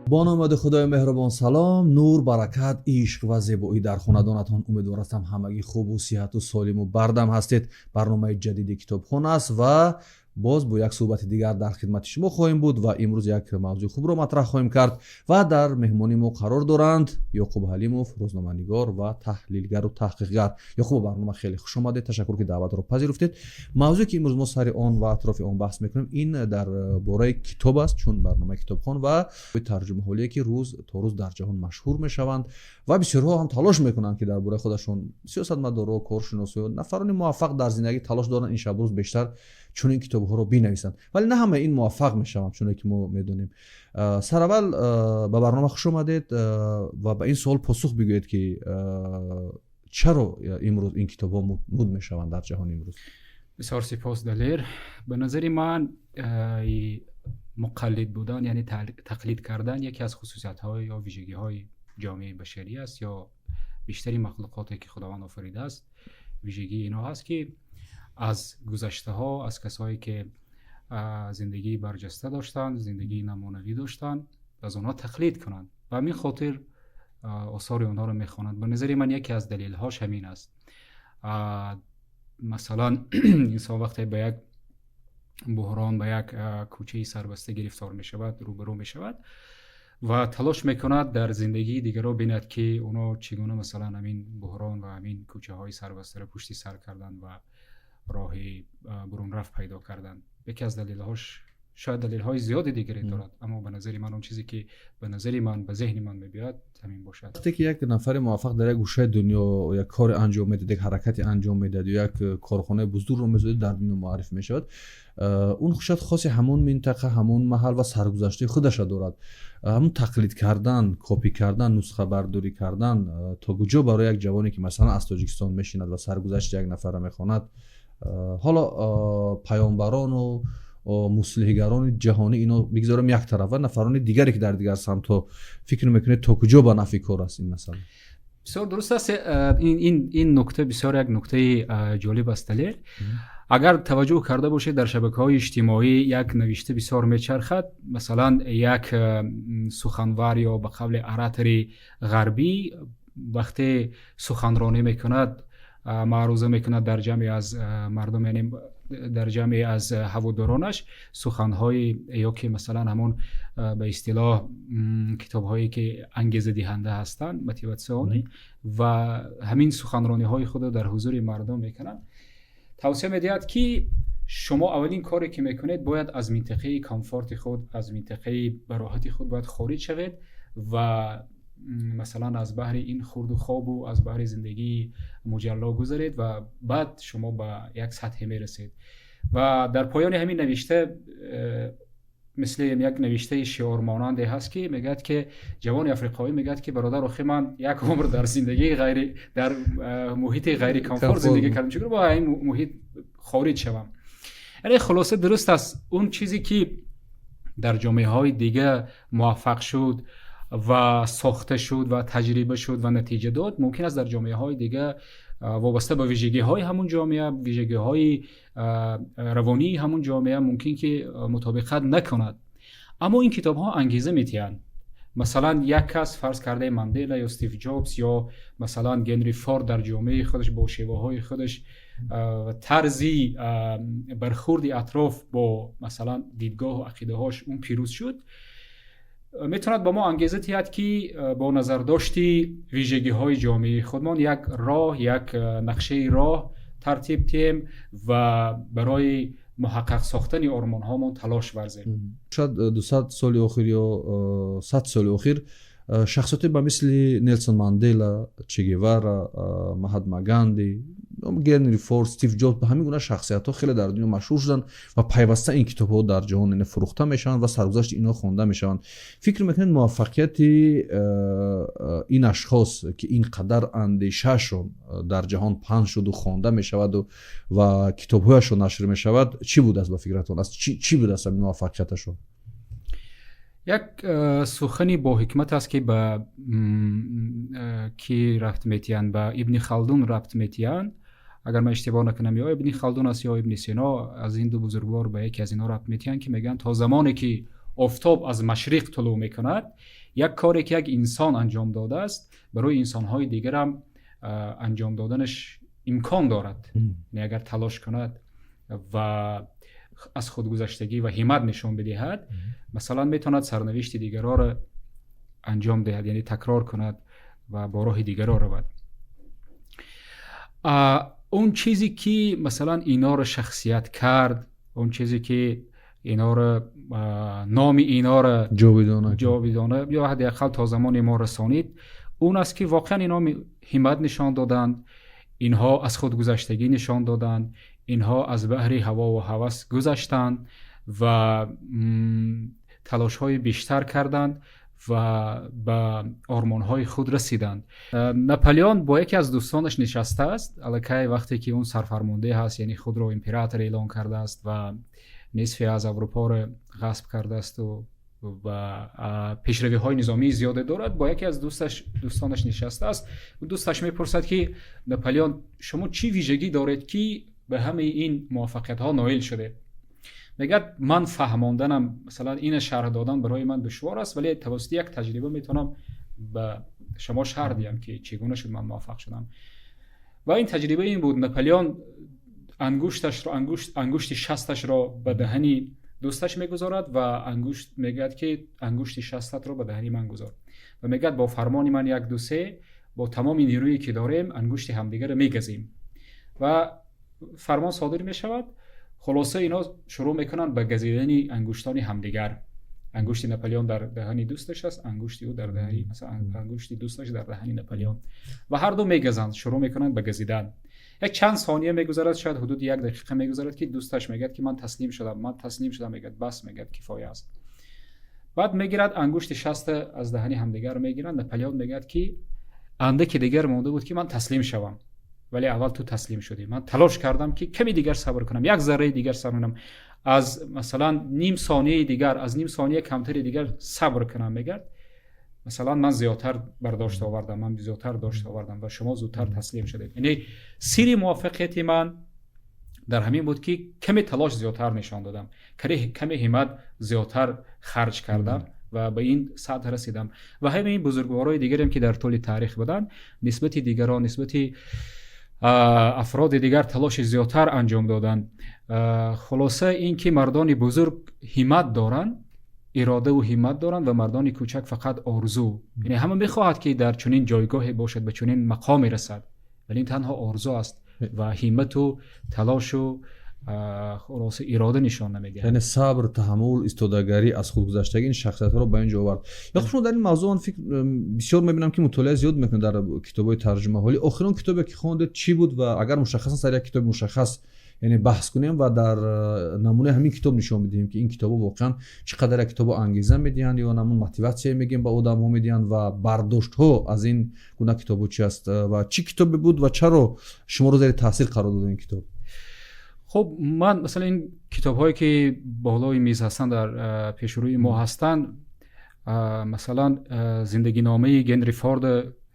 Бо номи Худои меҳрубон, салом, нур, баракат, ишқ ва зебоӣ дар хонадонатон. Умедвор ҳастам, ҳамагӣ хубу сиҳату солиму бардам ҳастед. Барномаи ҷадиди Китобхон аст ва боз бо як суҳбати дигар дар хидмати шумо хоҳем буд ва имрӯз як мавзӯи хубро матраҳ хоҳем кард ва дар меҳмони мо қарор доранд Ёқуб Ҳалимов, рӯзноманигор ва таҳлилгару таҳқиқгар. Ёқуб, ба барнома хеле хуш омадед, ташаккур, ки даъватро пазируфтед. Мавзӯе, ки имрӯз мо сари он ва атрофи он баҳс мекунем, ин дар бораи китоб аст, чун барномаи Китобхон ва тарҷумаҳолие, ки рӯз то рӯз дар ҷаҳон машҳур мешаванд ва бисёрҳо ҳам талош мекунанд, ки дар бораи худашон, сиёсатмадоро, коршиносо, нафарони муваффақ дар зиндагӣ талош доранд ин шабрӯз бештар чунин китобҳоро бинависанд, вале на ҳама ин муваффақ мешаванд, чуне ки мо медонем. Сараввал ба барнома хуш омадед ва ба ин суол посух бигӯед, ки чаро имрӯз ин китобҳо муд мешаванд дар ҷаҳони имрӯз? Бисёр сипос, Далер. Ба назари ман, муқаллид будан, яъне тақлид кардан, яке аз хусусиятҳои ё вижагиҳои ҷомеаи башарӣ аст ё бештари махлуқоте, ки Худованд офаридааст. Вижагии инҳо ҳаст, ки аз гузаштаҳо, аз касое ки зиндагии барҷаста доштанд, зиндагии намунавӣ доштанд, аз онҳо тақлид кунанд. Ба ҳамин хотир осори онҳоро мехонанд. Ба назари ман, яке аз далелҳош ҳамин аст. Масалан, инсон вақте ба як буҳрон, ба як кӯчаи сарбаста гирифтор мешавад, рӯбарӯ мешавад ва талош мекунад дар зиндагии дигарро бинад, ки оно чӣ гуна, масалан, ҳамин буҳрон ва ҳамин кӯчаҳои сарбастаро пушти сар карданд ва роҳи бурунрафт пайдо карданд. Яке аз далелҳош, шояд далелҳои зиёди дигаре дорад, аммо ба назари ман, он чизе, ки ба назари ман, ба зеҳни ман мебиёяд, ҳамин бошад. Вақте ки як нафари муваффақ дар як гӯшаи дунё як коре анҷом медиҳад, як ҳаракате анҷом медиҳад ё як корхонаи бузургро месозад, дар дунё муарриф мешавад, он шояд хоси ҳамон минтақа, ҳамон маҳал ва саргузаштаи худаша дорад. Ҳамон тақлид кардан, копӣ кардан, нусхабардорӣ кардан то куҷо барои як ҷавоне, ки масалан аз Тоҷикистон мешинад ва саргузашти як нафарро мехонад, ҳоло паёмбарону муслиҳгарони ҷаҳонӣ, ино бигзорем як тараф, ва нафарони дигаре, ки дар дигар самтҳо, фикр мекунед, то куҷо ба нафъи кор аст ин масъала? Бисёр дуруст аст. Ин нукта бисёр як нуктаи ҷолиб аст, Далер. Агар таваҷҷӯҳ карда бошед, дар шабакаҳои иҷтимоӣ як навишта бисёр мечархад. Масалан, як суханвар ё ба қавли оратори ғарбӣ вақте суханронӣ мекунад, маъруза мекунад дар ҷамъе аз мардум, яъне дар ҷамъе аз ҳаводоронаш, суханҳои ё ки масалан ҳамон ба истилоҳ китобҳое, ки ангезадиҳанда ҳастанд, мотивационный, ва ҳамин суханрониҳои худро дар ҳузури мардум мекунанд, тавсия медиҳад, ки шумо аввалин коре, ки мекунед, бояд аз минтақаи комфорти худ, аз минтақаи бароҳати худ бояд хориҷ шавед ва масалан аз баҳри ин хурду хобу аз баҳри зиндагии муҷалло гузаред ва баъд шумо ба як сатҳе мерасед. Ва дар поёни ҳамин навишта мисли як навиштаи шиормонанде ҳаст, ки мегӯяд, ки ҷавони африқоӣ мегӯяд, ки бародар, охи ман як умр дар зиндагии ғайри дар муҳити ғайрикомфорт зиндагӣ кардам, чӣ бо ин муҳит хориҷ шавам? Яъне хулоса, дуруст аст, он чизе, ки дар ҷомеаҳои дига муваффақ шуд ва сохта шуд ва таҷриба шуд ва натиҷа дод, мумкин аст дар ҷомеаҳои дига вобаста ба вижагиҳои ҳамун ҷомеа, вижагиҳои равонии ҳамун ҷомеа мумкин ки мутобиқат накунад. Аммо ин китобҳо ангеза медиҳанд. Масалан, як кас, фарз кардаи Мандела ё Стив Ҷобс ё масалан Генри Форд, дар ҷомеаи худаш бо шеваҳои худаш, тарзи бархурди атроф бо масалан дидгоҳу ақидаҳош он пирӯз шуд, метавонад ба мо ангеза диҳад, ки бо назардошти вижагиҳои ҷомеаи худмон як роҳ, як нақшаи роҳ тартиб диҳем ва барои муҳаққақ сохтани ормонҳомон талош варзем. Шояд 200 соли охир ё 100 соли охир шахсоте ба мисли Нелсон Мандела, Че Гевара, Маҳатма Ганди, Генри Форд, Стив Ҷобс, ба ҳамин гуна шахсиятҳо хеле дар дунё машҳур шуданд ва пайваста ин китобҳо дар ҷаҳон фурӯхта мешаванд ва саргузашти инҳо хонда мешаванд. Фикр мекунед, муваффақияти ин ашхос, ки ин қадар андешаашон дар ҷаҳон паҳн шуду хонда мешаваду ва китобҳояшон нашр мешавад, чӣ будааст? Ба фикратон, чӣ будааст ҳамин муваффақияташон? Як сухани боҳикмат аст, ки ба кӣ рабт метиҳанд? Ба Ибни Халдун рабт метиҳанд. Агар ман иштибоҳ накунам, ё Ибни Халдун аст, ё Ибни Сино, аз ин ду бузургвор ба яке аз инҳо рабт метиҳанд, ки мегӯянд, то замоне ки Офтоб аз машриқ тулӯъ мекунад, як коре ки як инсон анҷом додааст, барои инсонҳои дигарам анҷом доданаш имкон дорад, яъне агар талош кунад ва аз худгузаштагӣ ва ҳиммат нишон бидиҳад, масалан, метавонад сарнавишти дигарро анҷом диҳад, яъне такрор кунад ва бо роҳи дигарро равад. Он чизе ки, масалан, инҳоро шахсият кард, он чизе ки инҳоро, номи инҳоро ҷовидона ҷовидона ё ҳадди ақал то замони мо расонид, он аст ки воқеан инҳо ҳиммат нишон доданд, инҳо аз худгузаштагӣ нишон доданд, инҳо аз баҳри ҳавову ҳавас гузаштанд ва талошҳои бештар карданд ва ба ормонҳои худ расиданд. Наполеон бо яке аз дӯстонаш нишастааст аллакай, вақте ки он сарфармонде ҳаст, яъне худро император эълон кардааст ва нисфе аз Аврупоро ғасб кардаасту ва пешравиҳои низомии зиёде дорад. Бо яке аз дӯстонаш нишастааст. Дӯсташ мепурсад, ки Наполеон, шумо чӣ вижагӣ доред, ки ба ҳамаи ин муваффақиятҳо ноил шудед? Мегӯяд, ман фаҳмонданам, масалан, ина шарҳ додан барои ман душвор аст, вале тавассути як таҷриба метавонам ба шумо шарҳ диҳам, ки чӣ гуна шуд ман муваффақ шудам. Ва ин таҷриба ин буд: Наполеон ангушташро, ангушти шасташро ба даҳани дӯсташ мегузорад ва ангушт мегӯяд, ки ангушти шастатро ба даҳани ман гузор, ва мегӯяд, бо фармони ман як, ду, се, бо тамоми нерӯе ки дорем, ангушти ҳамдигарро мегазем. Ва фармон содир мешавад. Хулоса, инҳо шурӯъ мекунанд ба газидани ангуштони ҳамдигар. Ангушти Наполеон дар даҳани дӯсташ аст, ангушти ӯ дар даҳани, масалан, ангушти дӯсташ дар даҳани Наполеон, ва ҳар ду мегазанд, шурӯъ мекунанд ба газидан. Як чанд сония мегузарад, шояд ҳудуди як дақиқа мегузарад, ки дӯсташ мегӯяд, ки ман таслим шудам, ман таслим шудам. Мегӯяд, бас, мегӯяд, кифоя аст. Баъд мегирад, ангушти шаста аз даҳани ҳамдигар мегиранд. Наполеон мегӯяд, ки андаке дигар монда буд, ки ман таслим шавам, вале аввал ту таслим шудӣ. Ман талош кардам, ки каме дигар сабр кунам, як зарраи дигар сабр кунам, аз, масалан, ним сонияи дигар, аз ним сония камтари дигар сабр кунам. Мегӯяд, масалан, ман зиёдтар бардошт овардам, ман зиёдтар дошт овардам ва шумо зудтар таслим шудед. Яъне сирри муваффақияти ман дар ҳамин буд, ки каме талош зиёдтар нишон додам, каме ҳиммат зиёдтар харҷ кардам ва ба ин сатҳ расидам. Ва ҳамин бузургворҳои дигарем, ки дар тӯли таърих буданд, нисбати дигарон, нисбати афроди дигар талоши зиёдтар анҷом доданд. Хулоса, ин ки мардони бузург ҳиммат доранд, иродаву ҳиммат доранд ва мардони кӯчак фақат орзу. Яъне ҳама мехоҳад, ки дар чунин ҷойгоҳе бошад, ба чунин мақоме расад, вале ин танҳо орзу аст ва ҳиммату талошу, хулоса, ирода нишон намедиҳад. Яъне сабр, таҳаммул, истодагарӣ, аз худгузаштагӣ ин шахсиятҳоро ба ин ҷо овард. Ё хуб, шумо дар ин мавзӯъ, ман фикр бисёр мебинам, ки мутолиа зиёд мекунед дар китобҳои тарҷумаҳолӣ. Охирон китобе ки хондед, чӣ буд? Ва агар мушаххасан сари як китоби мушаххас, яъне, баҳс кунем ва дар намунаи ҳамин китоб нишон бидиҳем, ки ин китобҳо воқеан чӣ қадар як китобо ангеза медиҳанд ё намун мотиватсия мегӯем ба одамҳо медиҳанд ва бардоштҳо аз ин гуна китобҳо чи аст, ва чӣ китобе буд ва чаро шуморо зери таъсир қарор дод ин китоб? Хуб, ман, масалан, ин китобҳое ки болои миз ҳастанд, дар пешрӯи мо ҳастанд, масалан, зиндагиномаи Генри Форд,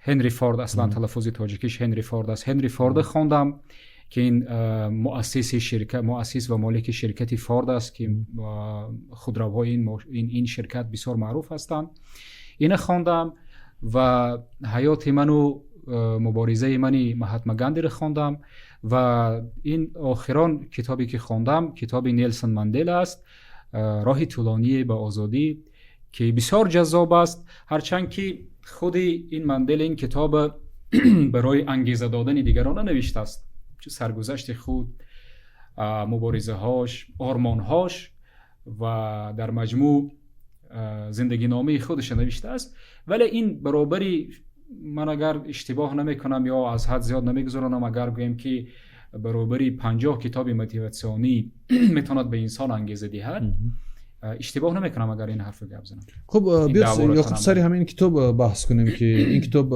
Ҳенри Форд, аслан талаффузи тоҷикиш Ҳенри Форд аст. Ҳенри Форда хондам, ки ин муассиси ширкат, муассис ва молики ширкати Форд аст, ки худравҳои ин ширкат бисёр маъруф ҳастанд. Ина хондам ва ҳаёти ману муборизаи мани Маҳатма Гандиро хондам. Ва ин охирон китобе ки хондам, китоби Нелсон Мандела аст, «Роҳи тӯлоние ба озодӣ», ки бисёр ҷаззоб аст, ҳарчанд ки худи ин Мандела ин китоб барои ангеза додани дигарон нанавиштааст, саргузашти худ, муборизаҳош, ормонҳош ва дар маҷмӯъ зиндагиномаи худашро навиштааст. Вале ин баробари, ман агар иштибоҳ намекунам ё аз ҳад зиёд намегузаронам, агар гӯем, ки баробари 50 китоби мотиватсионӣ метавонад ба инсон ангеза диҳад, иштибоҳ намекунам, агар ин ҳарфро гап занам. Хуб, биё, Ёқуб, сари ҳамин китоб баҳс кунем, ки ин китоб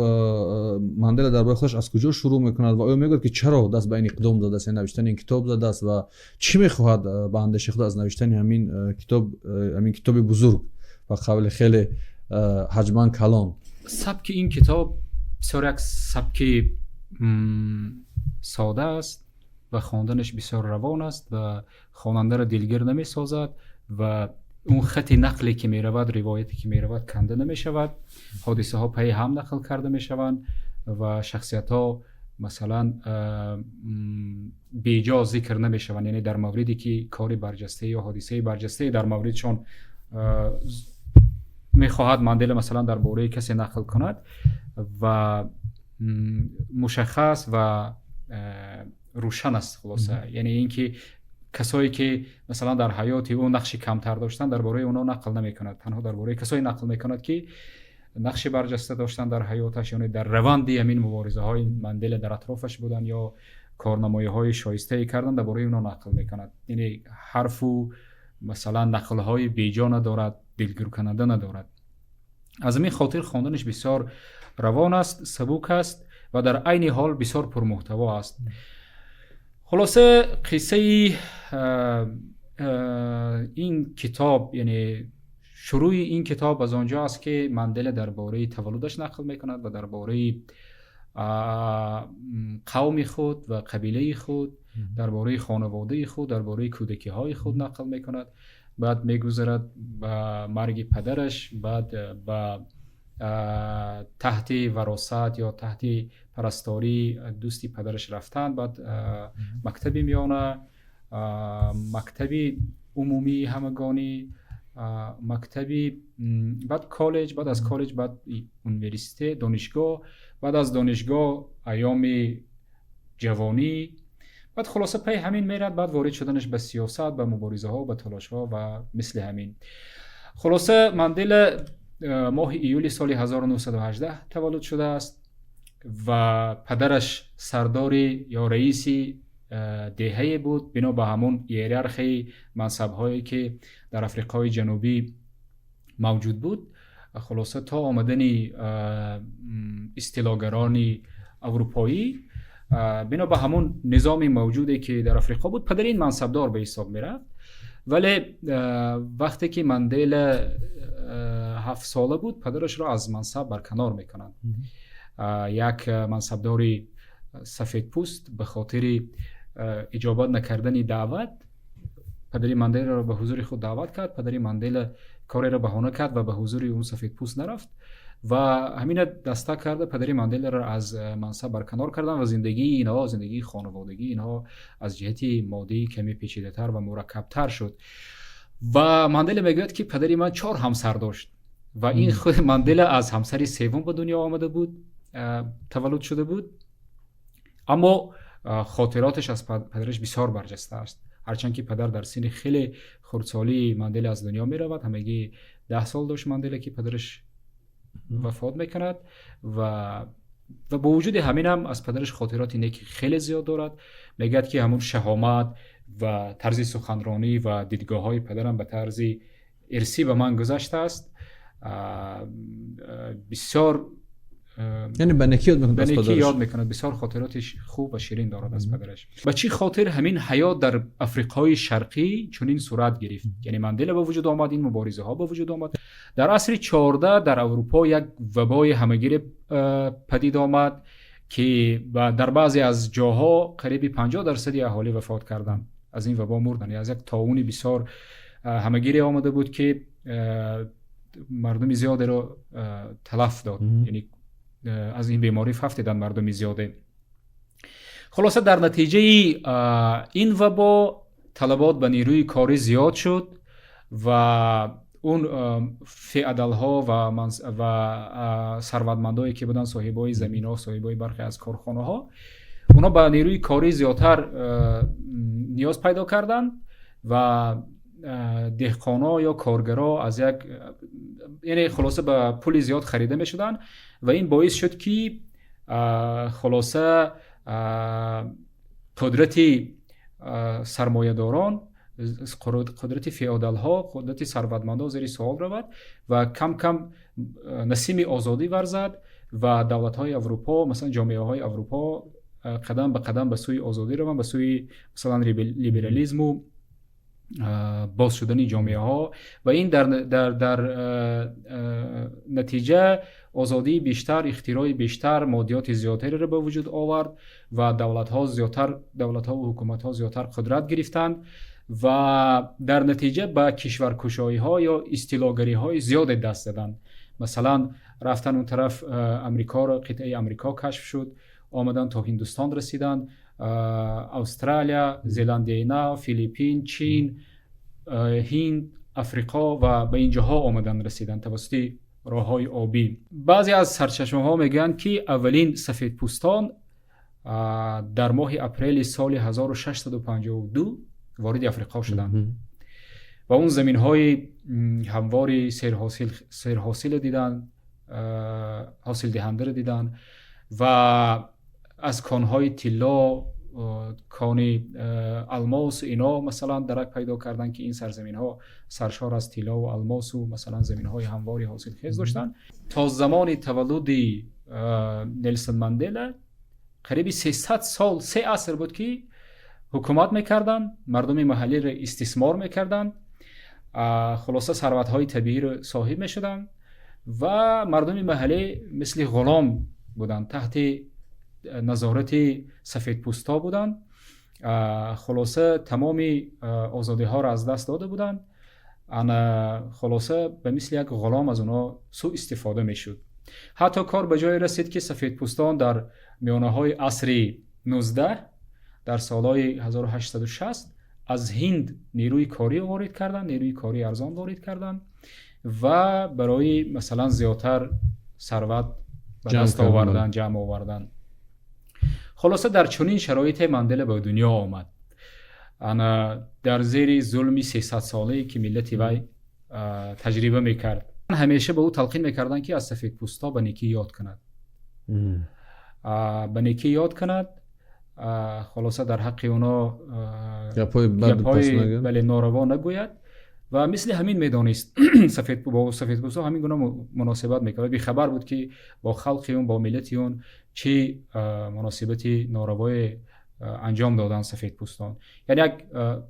Мандела дар бораи худаш аз куҷо шурӯъ мекунад ва оё мегӯяд, ки чаро даст ба ин иқдом задааст, яъне навиштани ин китоб задааст, ва чӣ мехоҳад ба андешаи худ аз навиштани ҳамин китоб, ҳамин китоби бузург ва қавли хеле ҳаҷман калон? Сабки ин китоб бисёр як сабки сода аст ва хонданаш бисёр равон аст ва хонандаро дилгир намесозад ва Он хати нақле ки меравад, ривояте ки меравад, канда намешавад, ҳодисаҳо пайи ҳам нақл карда мешаванд ва шахсиятҳо, масалан, беҷо зикр намешаванд. Яъне дар мавриде ки кори барҷастае ё ҳодисаи барҷастае дар мавридшон мехоҳад Мандела, масалан, дар бораи касе нақл кунад ва мушаххас ва рӯшан аст. Хулоса, яъне ин ки касое ки, масалан, дар ҳаёти ӯ нақши камтар доштанд, дар бораи онҳо нақл намекунад, танҳо дар бораи касое нақл мекунад, ки нақши барҷаста доштанд дар ҳаёташ, яъне дар раванди ҳамин муборизаҳои Мандела дар атрофаш буданд ё корнамоиҳои шоистае карданд, дар бораи онҳо нақл мекунад. Яъне ҳарфу, масалан, нақлҳои беҷо надорад, дилгиркунанда надорад. Аз ҳамин хотир хонданаш бисёр равон аст, сабук аст ва дар айни ҳол бисёр пурмуҳтаво аст. Хулоса, қиссаи ин китоб, яъне шурӯи ин китоб аз он ҷо аст, ки Мандела дар бораи таваллудаш нақл мекунад ва дар бораи қавми худ ва қабилаи худ, дар бораи хонаводаи худ, дар бораи кӯдакиҳои худ нақл мекунад. Баъд мегузарад ба марги падараш, баъд ба таҳти варосат ё таҳти парастории дӯсти падараш рафтан, баъд мактаби миёна, мактаби умумии ҳамагонӣ, мактаби, баъд коллеҷ, баъд аз коллеҷ баъд университет, донишгоҳ, баъд аз донишгоҳ айёми ҷавонӣ, баъд хулоса пайи ҳамин мерад, баъд ворид шуданаш ба сиёсат, ба муборизаҳо, ба талошҳо ва мисли ҳамин. Хулоса, Мандела моҳи июли соли 1918 таваллуд шудааст ва падараш сардори ё раиси деҳае буд. Бино ба ҳамон иерархияи мансабҳое, ки дар Африқои Ҷанубӣ мавҷуд буд, хулоса, то омадани истилогарони аврупоӣ, бино ба ҳамон низоми мавҷуде, ки дар Африқо буд, падари ин мансабдор ба ҳисоб мерафт. Вале вақте ки Мандела 7 сола буд, падарашро аз мансаб барканор мекунанд. Як мансабдори сафедпӯст ба хотири иҷобат накардани даъват, падари Манделаро ба ҳузури худ даъват кард, падари Мандела кореро баҳона кард ва ба ҳузури он сафедпӯст нарафт ва ҳамина даста карда падари Манделаро аз мансаб барканор карданд ва зиндагии инҳо, зиндагии хонаводагии инҳо аз ҷиҳати моддӣ каме печидатар ва мураккабтар шуд. Ва Мандела мегӯяд, ки падари ман чор ҳамсар дошт ва ин худ Мандела аз ҳамсари севум ба дунё омада буд, таваллуд шуда буд, аммо хотироташ аз падараш бисёр барҷаста аст. Ҳарчанд ки падар дар синни хеле хурдсолии Мандела аз дунё меравад, ҳамагӣ 10 сол дошт Мандела, ки падараш вафот мекунад, ва бо вуҷуди ҳаминам аз падараш хотироти неки хеле зиёд дорад. Мегӯяд, ки ҳамун шаҳомат ва тарзи суханронӣ ва дидгоҳҳои падарам ба тарзи ирсӣ ба ман гузаштааст бисёр. Яъне ба некӣ ёд мекунад. Ба некӣ ёд мекунад, бисёр хотироти хуб ва ширин дорад аз падараш. Ба чӣ хотир ҳамин ҳаёт дар Африқои Шарқӣ чунин сурат гирифт, яъне Мандела ба вуҷуд омад, ин муборизаҳо ба вуҷуд омад? Дар асри 14 дар Аврупо як вабои ҳамагире падид омад, ки дар баъзе аз ҷоҳо қариби 50 дарсади аҳолӣ вафот карданд, аз ин вабо мурданд. Аз як тоуни бисёр ҳамагире омада буд, ки мардуми зиёдеро талаф дод, яъне аз ин беморӣ фавтиданд мардуми зиёде. Хулоса, дар натиҷаи ин вабо талабот ба нерӯи корӣ зиёд шуд ва он феодалҳо ва сарватмандое, ки буданд, соҳибои заминҳо, соҳибои бархе аз корхонаҳо, онҳо ба нерӯи корӣ зиёдтар ниёз пайдо карданд ва деҳқоно ё коргаро аз як, яъне хулоса, ба пули зиёд харида мешуданд ва ин боис шуд, ки хулоса қудрати сармоядорон, қудрати феодалҳо, қудрати сарватмандон зери суол равад ва кам кам насими озодӣ варзад ва давлатҳои Аврупо, масалан, ҷомеаҳои Аврупо қадам ба қадам ба сӯи озодӣ раванд, ба сӯи, масалан, либерализму боз шудани ҷомеаҳо. Ва ин дар натиҷа Озодии бештар ихтирои бештар, моддиёти зиёдтареро ба вуҷуд овард ва давлатҳо зиёдтар, давлатҳову ҳукуматҳо зиёдтар қудрат гирифтанд ва дар натиҷа ба кишваркушоиҳо ё истилогариҳои зиёде даст заданд. Масалан, рафтан он тараф, Амрикоро, қитъаи Амрико кашф шуд, омаданд, то Ҳиндустон расиданд, Австралия, Зеландияи Нав, Филиппин, Чин, Ҳинд, Африқо ва ба ин ҷоҳо омаданд, расиданд тавассути роҳҳои обӣ. Баъзе аз сарчашмаҳо мегӯянд, ки аввалин сафедпӯстон дар моҳи апрели соли 1652 вориди Африқо шуданд ва он заминҳои ҳамвори серҳосиле диданд, ҳосилдиҳандаро диданд ва аз конҳои тилло, кони алмос ино, масалан, дарак пайдо карданд, ки ин сарзаминҳо саршор аз тиллову алмосу, масалан, заминҳои ҳамвори ҳосилхез доштанд. То замони таваллуди Нелсон Мандела қариби 300 сол, се аср буд, ки ҳукумат мекарданд, мардуми маҳаллиро истисмор мекарданд, хулоса, сарватҳои табииро соҳиб мешуданд ва мардуми маҳаллӣ мисли ғулом буданд, таҳти назорати сафедпӯстҳо буданд. Хулоса, тамоми озодиҳоро аз даст дода буданд. Ана, хулоса, ба мисли як ғулом аз онҳо сӯ истифода мешуд. Ҳатто кор ба ҷое расид, ки сафедпӯстон дар миёнаҳои асри 19, дар солҳои 1860 аз Ҳинд нерӯи корӣ ворид карданд, нерӯи кории арзон ворид карданд ва барои, масалан, зиёдтар сарват ба даст овардан, ҷамъ овардан. Хулоса, дар чунин шароите Мандела ба дунё омад, ана дар зери зулми 300-солае, ки миллати вай таҷриба мекард. Ҳамеша ба ӯ талқин мекарданд, ки аз сафедпӯстҳо ба некӣ ёд кунад, ба некӣ ёд кунад, хулоса, дар ҳаққи оно гапҳои бале, нораво нагӯяд. Ва мисли ҳамин медонист, бо сафедпӯстҳо ҳамин гуна муносибат мекард. Бехабар буд, ки бо халқи он, бо миллати он чӣ муносибати норавое анҷом доданд сафедпӯстон. Яъне як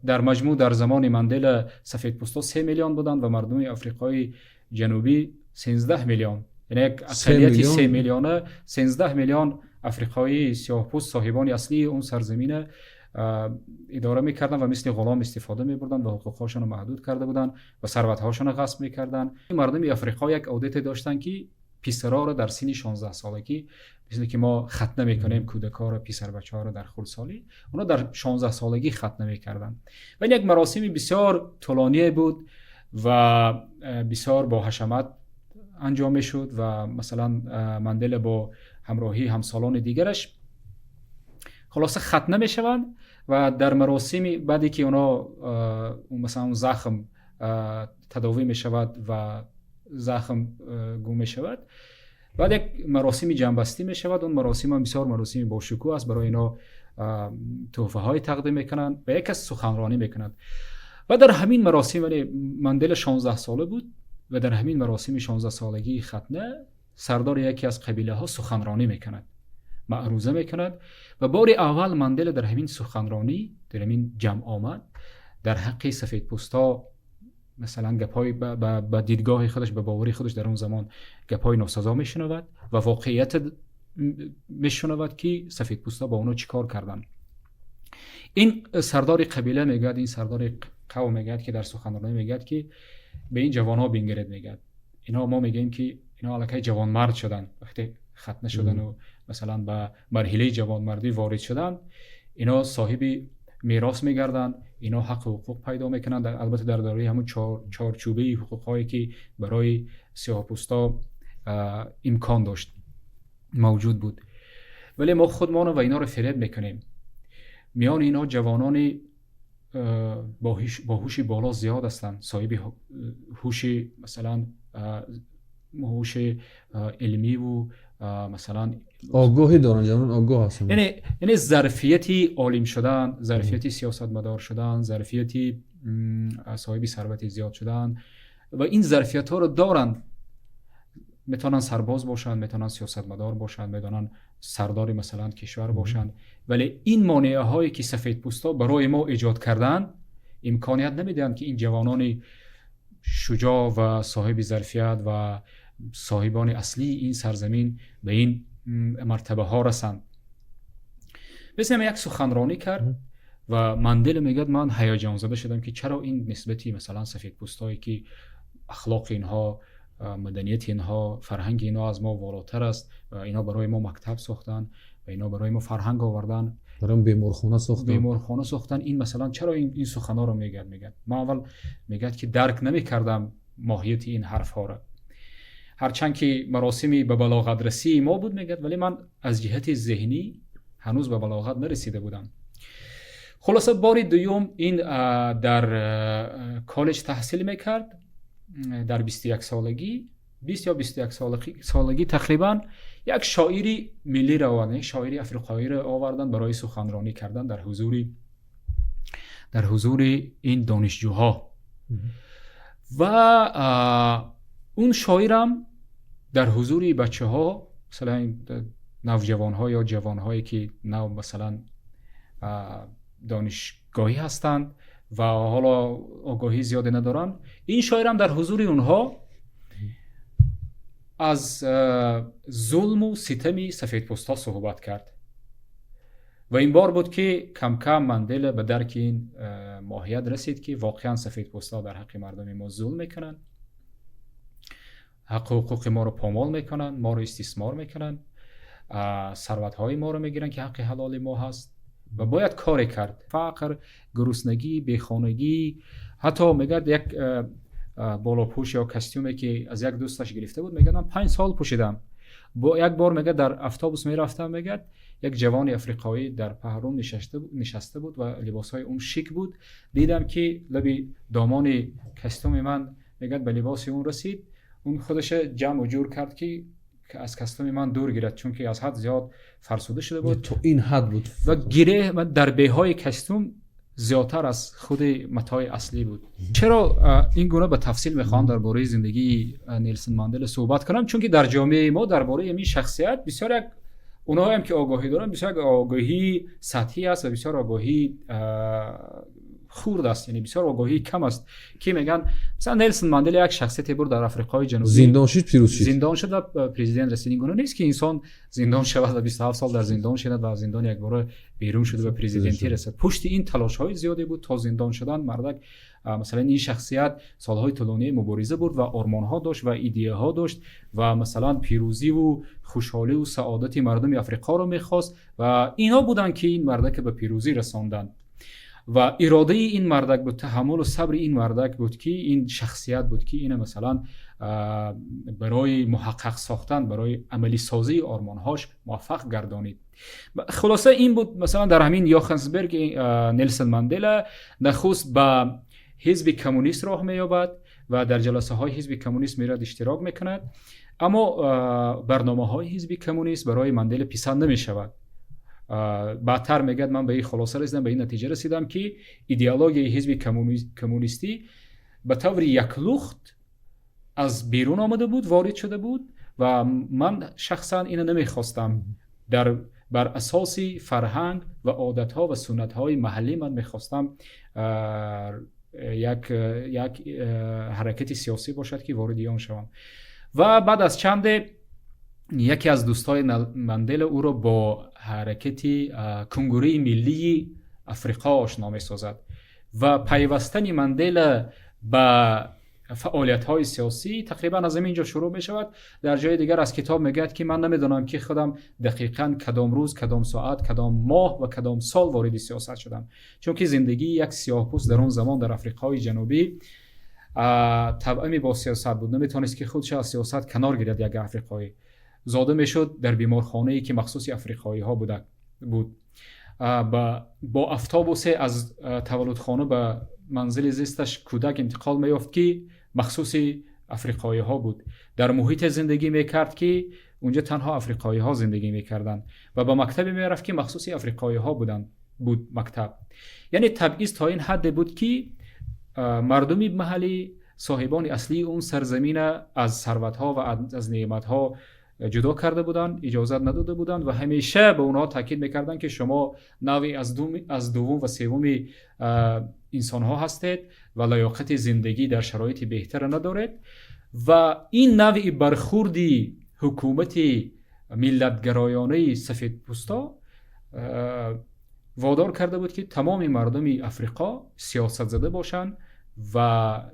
дар маҷмӯъ дар замони Мандела сафедпӯстҳо 3 миллион буданд ва мардуми Африқои Ҷанубӣ 13 миллион, яъне як ақаллияти 3 миллиона, 13 миллион африқоии сиёҳпӯст, соҳибони аслии он сарзамина идора мекарданд ва мисли ғулом истифода мебурданд ва ҳуқуқҳошонро маҳдуд карда буданд ва сарватҳошонро ғасб мекарданд. Мардуми африқо як одате доштанд, ки писароро дар синни 16-солагӣ, мисли ки мо хатна мекунем кӯдакҳоро, писарбачаҳоро дар хурдсолӣ, онҳо дар 16-солагӣ хатна мекарданд. Ва ин як маросими бисёр тӯлоние буд ва бисёр бо ҳашамат анҷом мешуд. Ва масалан, Мандела бо ҳамроҳии ҳамсолони дигараш, хулоса, хатна мешаванд ва дар маросими баъде ки онҳо, масалан, захм тадовӣ мешавад ва захм гум мешавад, баъд як маросими ҷамъбастӣ мешавад. Он маросим ҳам бисёр маросими бошукӯҳ аст. Барои ино тӯҳфаҳое тақдим мекунанд ва як кас суханронӣ мекунад. Ва дар ҳамин маросим, яъне Мандела 16-сола буд ва дар ҳамин маросими 16-солагии хатна сардори яке аз қабилаҳо суханронӣ мекунад, маъруза мекунад. Ва бори аввал Мандела дар ҳамин суханронӣ, дар ҳамин ҷамъомад дар ҳаққи сафедпӯстҳо, масалан, гапҳои ба дидгоҳи худаш, ба бовари худаш дар он замон гапҳои носазо мешунавад ва воқеият мешунавад, ки сафедпӯстҳо бо онҳо чӣ кор карданд. Ин сардори қабила мегӯяд, ин сардори қавм мегӯяд, ки дар суханронӣ мегӯяд, ки ба ин ҷавонҳо бингаред, мегӯяд, инҳо, мо мегӯем, ки инҳо аллакай ҷавонмард шуданд. Вақте хатна шудану, масалан, ба марҳилаи ҷавонмардӣ ворид шуданд, инҳо соҳиби мерос мегарданд, инҳо ҳаққу ҳуқуқ пайдо мекунанд, албатта дар доираи ҳамун чорчӯбаи ҳуқуқҳое, ки барои сиёҳпӯстҳо имкон дошт, мавҷуд буд. Вале мо худмонро ва инҳоро фиреб мекунем. Миёни инҳо ҷавонони бо ҳуши боло зиёд ҳастанд, соҳиби ҳуши, масалан, ҳуши илмиву, масалан, Огоҳӣ доранд, ҷавонон огоҳ ҳастанд. Яъне зарфияти олим шудан, зарфияти сиёсатмадор шудан, зарфияти соҳиби сарвати зиёд шудан ва ин зарфиятҳоро доранд. Метавонанд сарбоз бошанд, метавонанд сиёсатмадор бошанд, метавонанд сардори, масалан, кишвар бошанд. Вале ин монеаҳое, ки сафедпӯстҳо барои мо эҷод карданд, имконият намедиҳанд, ки ин ҷавонони шуҷоъ ва соҳиби зарфият ва Соҳибони аслии ин сарзамин ба ин мартабаҳо расанд. Мисли як суханронӣ кард ва Мандела мегӯяд, ман ҳаяҷонзада шудам, ки чаро ин нисбати, масалан, сафедпӯстҳое, ки ахлоқи инҳо, маданияти инҳо, фарҳанги инҳо аз мо волотар аст ва инҳо барои мо мактаб сохтанд ва инҳо барои мо фарҳанг оварданд, барои беморхона сохтанд, беморхона сохтанд, ин, масалан, чаро ин суханҳоро мегӯяд? Мегӯяд, ман аввал, мегӯяд, ки дарк намекардам моҳияти ин ҳарфҳоро. Ҳарчанд ки маросими ба балоғатрасии мо буд, мегӯяд, вале ман аз ҷиҳати зеҳнӣ ҳанӯз ба балоғат нарасида будам. Хулоса, бори дуюм ин дар коллеҷ таҳсил мекард. Дар 21 солагӣ, 20 ё 21 солагӣ тақрибан, як шоири миллиро оварданд, як шоири африқоиро оварданд барои суханронӣ кардан дар ҳузури ин донишҷӯҳо. Ва он шоирам дар ҳузури бачаҳо, масалан, навҷавонҳо ё ҷавонҳое, ки нав, масалан, донишгоҳӣ ҳастанд ва ҳоло огоҳии зиёде надоранд, ин шоирам дар ҳузури онҳо аз зулму ситами сафедпӯстҳо суҳбат кард. Ва ин бор буд, ки камкам Мандела ба дарки ин моҳият расид, ки воқеан сафедпӯстҳо дар ҳаққи мардуми мо зулм мекунанд, ҳаққу ҳуқуқи моро помол мекунанд, моро истисмор мекунанд, сарватҳои моро мегиранд, ки ҳаққи ҳалоли мо ҳаст, ва бояд коре кард. Фақр, гуруснагӣ, бехонагӣ, ҳатто мегӯяд, як болопӯш ё костюме, ки аз як дӯсташ гирифта буд, мегӯяд, ман 5 сол пӯшидам. Як бор, мегӯяд, дар автобус мерафтам, мегӯяд, як ҷавони африқоӣ дар паҳлӯм нишаста буд ва либосҳои он шик буд. Дидам, ки лаби домони костюми ман, мегӯяд, ба либоси он расид. Он худаша ҷамъу ҷур кард, ки аз костюми ман дур гирад, чунки аз ҳад зиёд фарсуда шуда буд. То ин ҳад буд? Ва гиреҳ дар беҳои костюм зиёдтар аз худи матои аслӣ буд. Чаро ин гуна ба тафсил мехоҳам дар бораи зиндагии Нелсон Мандела суҳбат кунам? Чунки дар ҷомеаи мо дар бораи ҳамин шахсият бисёр як, онҳоям ки огоҳӣ доранд, бисёр як огоҳии сатҳӣ аст ва бисёр огоҳии хурд аст, яъне бисёр огоҳии кам аст, ки мегӯянд, масалан, Нелсон Мандела як шахсияте буд дар Африқои Ҷанубӣ. Зиндон шид, пирӯз шид. Зиндон шуд ва президент расид. Ин гуна нест, ки инсон зиндон шавад ва 27 сол дар зиндон шавад ва аз зиндон якбора берун шуда ба президентӣ расад. Пушти ин талошҳои зиёде буд то зиндон шудан мардак. Масалан, ин шахсият солҳои тӯлоние мубориза бурд ва ормонҳо дошт ва идеяҳо дошт ва, масалан, пирӯзиву хушҳоливу саодати мардуми Африқоро мехост. Ва инҳо буданд, ки ин мардака ба пирӯзӣ расонданд. Ва иродаи ин мардак буд, таҳаммулу сабри ин мардак буд, ки ин шахсият буд, ки ина, масалан, барои муҳаққақ сохтан, барои амалисозии ормонҳош муваффақ гардонид. Хулоса, ин буд. Масалан, дар ҳамин Йоханнесберг Нелсон Мандела нахуст ба ҳизби коммунист роҳ меёбад ва дар ҷаласаҳои ҳизби коммунист мерад, иштирок мекунад. Аммо барномаҳои ҳизби коммунист барои Мандела писанд намешавад. Баъдтар мегӯяд, ман ба ин хулоса расидам, ба ин натиҷа расидам, ки идеологияи ҳизби коммунистӣ ба таври яклухт аз берун омада буд, ворид шуда буд ва ман шахсан ина намехостам. Дар бар асоси фарҳанг ва одатҳо ва суннатҳои маҳаллӣ ман мехостам як ҳаракати сиёсӣ бошад, ки вориди он шавам. Ва баъд аз чанде яке аз дӯстои Мандела ӯро бо ҳаракати Конгурии миллии Африқо ошно месозад ва пайвастани Мандела ба фаъолиятҳои сиёсӣ тақрибан аз ҳамин ҷо шурӯъ мешавад. Дар ҷои дигар аз китоб мегӯяд, ки ман намедонам, ки худам дақиқан кадом рӯз, кадом соат, кадом моҳ ва кадом сол вориди сиёсат шудам, чунки зиндагии як сиёҳпӯст дар он замон дар Африқои Ҷанубӣ тавъами бо сиёсат буд. Наметавонист, ки худша аз сиёсат канор гирад. Як африқоӣ зода мешуд, дар беморхонае, ки махсуси африқоиҳо буд, бо автобусе аз таваллудхона ба манзили зисташ кӯдак интиқол меёфт, ки махсуси африқоиҳо буд. Дар муҳите зиндагӣ мекард, ки унҷа танҳо африқоиҳо зиндагӣ мекарданд, ва ба мактабе мерафт, ки махсуси африқоиҳо буданд, буд мактаб. Яъне табъиз то ин ҳадде буд, ки мардуми маҳаллӣ, соҳибони аслии он сарзамина, аз сарватҳо ва аз неъматҳо ҷудо карда буданд, иҷозат надода буданд ва ҳамеша ба онҳо таъкид мекарданд, ки шумо навъи аз дуввум ва севуми инсонҳо ҳастед ва лаёқати зиндагӣ дар шароити беҳтара надоред. Ва ин навъи бархурди ҳукумати миллатгароёнаи сафедпӯсто водор карда буд, ки тамоми мардуми Африқо сиёсатзада бошанд ва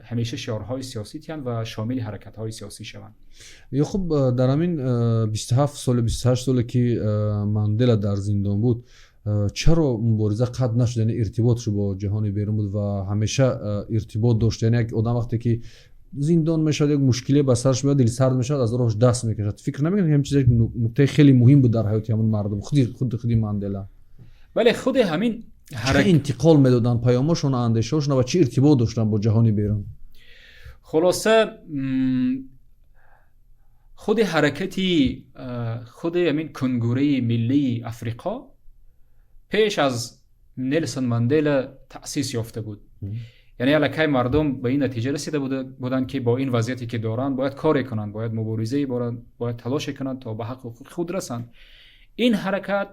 ҳамеша шиорҳои сиёсӣ диҳанд ва шомили ҳаракатҳои сиёсӣ шаванд. Ё хуб, дар ҳамин 27 соли, 28 соле, ки Мандела дар зиндон буд, чаро мубориза қатъ нашуд? Яъне иртиботшо бо ҷаҳони берун буд ва ҳамеша иртибот дошт. Яъне як одам вақте ки зиндон мешавад, як мушкиле ба сараш меояд, дилсард мешавад, аз роҳш даст мекашад. Фикр намекунед, ҳамин чиз як нуктаи хеле муҳим буд дар ҳаёти ҳамон мардум, худи Мандела? Бале, худи ҳамин чӣ интиқол медоданд паёмошон, андешаҳошон ва чӣ иртибот доштанд бо ҷаҳони берун? Хулоса, худи ҳаракати, худи ҳамин Конгурраи миллии Африқо пеш аз Нелсон Мандела таъсис ёфта буд. Яъне аллакай мардум ба ин натиҷа расида буданд, ки бо ин вазъияте, ки доранд, бояд коре кунанд, бояд муборизае баранд, бояд талоше кунанд, то ба ҳаққу ҳуқуқи худ расанд. Ин ҳаракат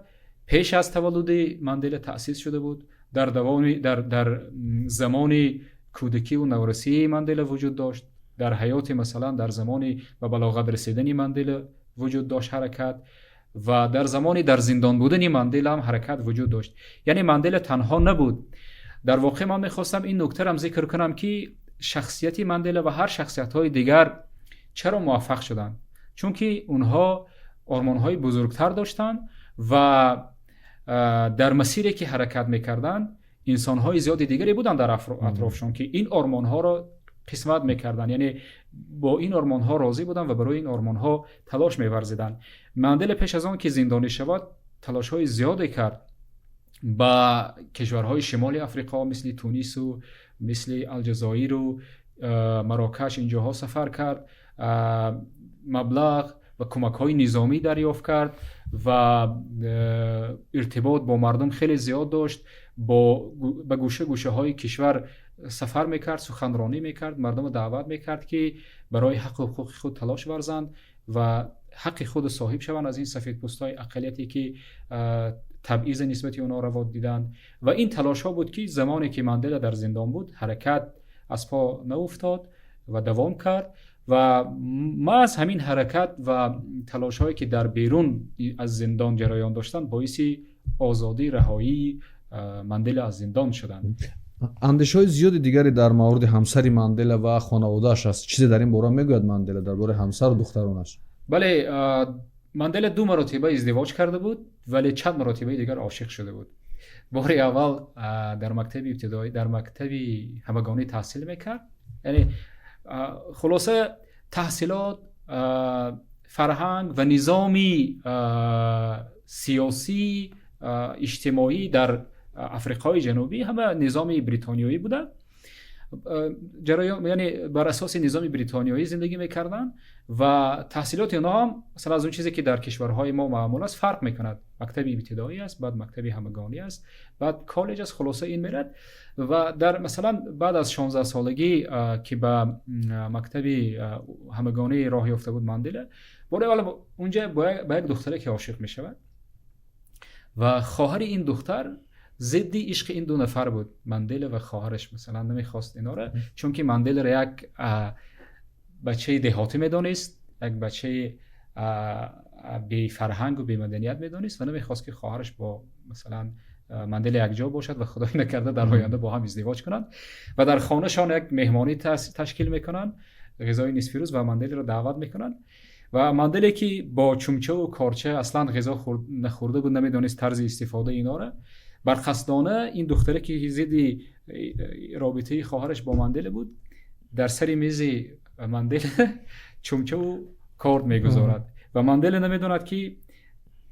пеш аз таваллуди Мандела таъсис шуда буд, дар давоми дар замони кӯдакиву наврасии Мандела вуҷуд дошт, дар ҳаёти, масалан, дар замони ба балоғат расидани Мандела вуҷуд дошт ҳаракат ва дар замони дар зиндон будани Мандела ҳам ҳаракат вуҷуд дошт. Яъне Мандела танҳо набуд. Дар воқеъ ман мехостам ин нуктарам зикр кунам, ки шахсияти Мандела ва ҳар шахсиятҳои дигар чаро муваффақ шуданд? Чунки онҳо ормонҳои бузургтар доштанд ва дар масире, ки ҳаракат мекарданд, инсонҳои зиёди дигаре буданд дар атрофшон, ки ин ормонҳоро қисмат мекарданд, яъне бо ин ормонҳо розӣ буданд ва барои ин ормонҳо талош меварзиданд. Мандела пеш аз он ки зиндонӣ шавад, талошҳои зиёде кард. Ба кишварҳои шимоли Африқо, мисли Тунису мисли Алҷазоиру Марокаш, инҷоҳо сафар кард, маблағ ва кӯмакҳои низомӣ дарёфт кард ва иртибот бо мардум хеле зиёд дошт. Ба гӯша гӯшаҳои кишвар сафар мекард, суханронӣ мекард, мардумро даъват мекард, ки барои ҳаққу ҳуқуқи худ талош варзанд ва ҳаққи худро соҳиб шаванд аз ин сафедпӯстҳои ақаллияте, ки табъиза нисбати онҳо раво диданд. Ва ин талошҳо буд, ки замоне ки Мандела дар зиндон буд, ҳаракат аз по науфтод ва давом кард. Ва маҳз ҳамин ҳаракат ва талошҳое, ки дар берун аз зиндон ҷараён доштанд, боиси озодӣ, раҳоии Мандела аз зиндон шуданд. Андешаҳои зиёди дигаре дар мавриди ҳамсари Мандела ва хонаводааш аст. Чизе дар ин бора мегӯяд Мандела, дар бораи ҳамсару духтаронаш? Бале, Мандела ду маротиба издивоҷ карда буд, вале чанд маротибаи дигар ошиқ шуда буд. Бори аввал дар мактаби ибтидоӣ, дар мактаби ҳамагонӣ таҳсил мекард. Яъне хулоса, таҳсилот, фарҳанг ва низоми сиёсӣ, иҷтимоӣ дар Африқои Ҷанубӣ ҳама низоми бритониёӣ буда ҷараён, яъне бар асоси низоми бритониёӣ зиндагӣ мекарданд ва таҳсилоти онҳо ҳам, масалан, аз он чизе, ки дар кишварҳои мо маъмул аст, фарқ мекунад. Мактаби ибтидоӣ аст, баъд мактаби ҳамагонӣ аст, баъд коллеҷ аст. Хулоса, ин мерад ва дар, масалан, баъд аз 16 солагӣ, ки ба мактаби ҳамагонӣ роҳ ёфта буд Мандела, бори аввал унҷа ба як духтаре ки ошиқ мешавад ва хоҳари ин духтар зидди ишқи ин ду нафар буд. Мандела ва хоҳараш, масалан, намехост инора, чунки Манделаро як бачаи деҳотӣ медонист, як бачаи бефарҳангу бемаданият медонист ва намехост, ки хоҳараш бо, масалан, Мандела якҷо бошад ва, худои накарда, дар оянда бо ҳам издивоҷ кунанд. Ва дар хонашон як меҳмонӣ ташкил мекунанд, ғизои нисфирӯз, ва Манделаро даъват мекунанд. Ва Манделе, ки бо чумчаву корча аслан ғизо нахӯрда буд, намедонист тарзи истифодаи инора, барқасдона ин духтаре, ки зидди робитаи хоҳараш бо Мандела буд, дар сари мези Мандела чумчаву корд мегузорад ва Мандела намедонад, ки